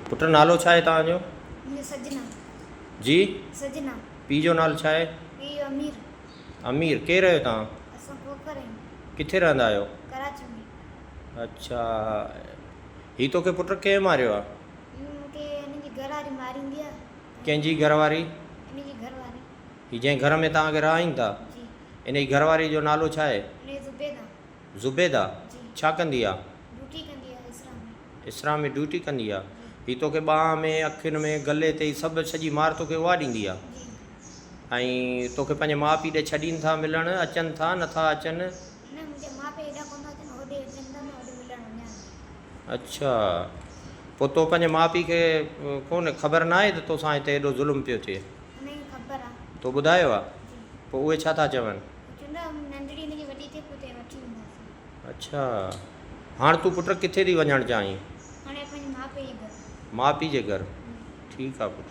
پٽ نالو ڇا آهي توهان جو؟ منهنجو سجنا. جي؟ سجنا. پيء جو نالو ڇا آهي؟ پيء جو امير. امير، ڪير آهيو توهان؟ اسان کوکر آهيون. ڪٿي رهندا آهيو؟ ڪراچي ۾. اڇا، هي توکي پٽ ڪنهن ماريو آهي؟ هي مون کي هن جي گهر واري ماريندي آهي. ڪنهن جي گهر واري؟ هن جي گهر واري. هي جنهن گهر ۾ توهان کي رهائين ٿا؟ جي. ان جي گهر واري جو نالو ڇا آهي؟ ان جو زبيده. زبيده؟ جي. ڇا ڪندي آ؟ ڊيوٽي ڪندي آ اسرا ۾. اسرا ۾ ڊيوٽي ڪندي آ. هي توکي ٻانهن ۾، اکين ۾، گلي تي هي سڀ سڄي مار توکي اها ڏيندي آ. جي. ۽ توکي پنهنجي ماء پيء ڏي ڇڏين ٿا ملڻ اچن ٿا نٿا اچن؟ نه منهنجا ماء پيء هيڏا ڪونه ٿا اچن هوڏي اچن ٿا مان هوڏي ملڻ وڃان ٿي. اڇا پوء تو پنهنجي ماء پيء کي ڪونه خبر ناهي ته توسان هتي ايڏو ظلم پيو ٿئي؟ انهن کي خبر آ. تو ٻڌايو آ؟ جي. پوء اهي ڇا ٿا چون؟ چوندا ننڍڙي هن جي وڏي ٿئي پوء تنهن وٺي وينداسين. اڇا هاڻ تون پٽ ڪٿي ٿي وڃڻ چاهين؟ هاڻي پنهنجي ماء پيء جي گهر. ماء پيء جي گهر ٺيڪ آ پٽ.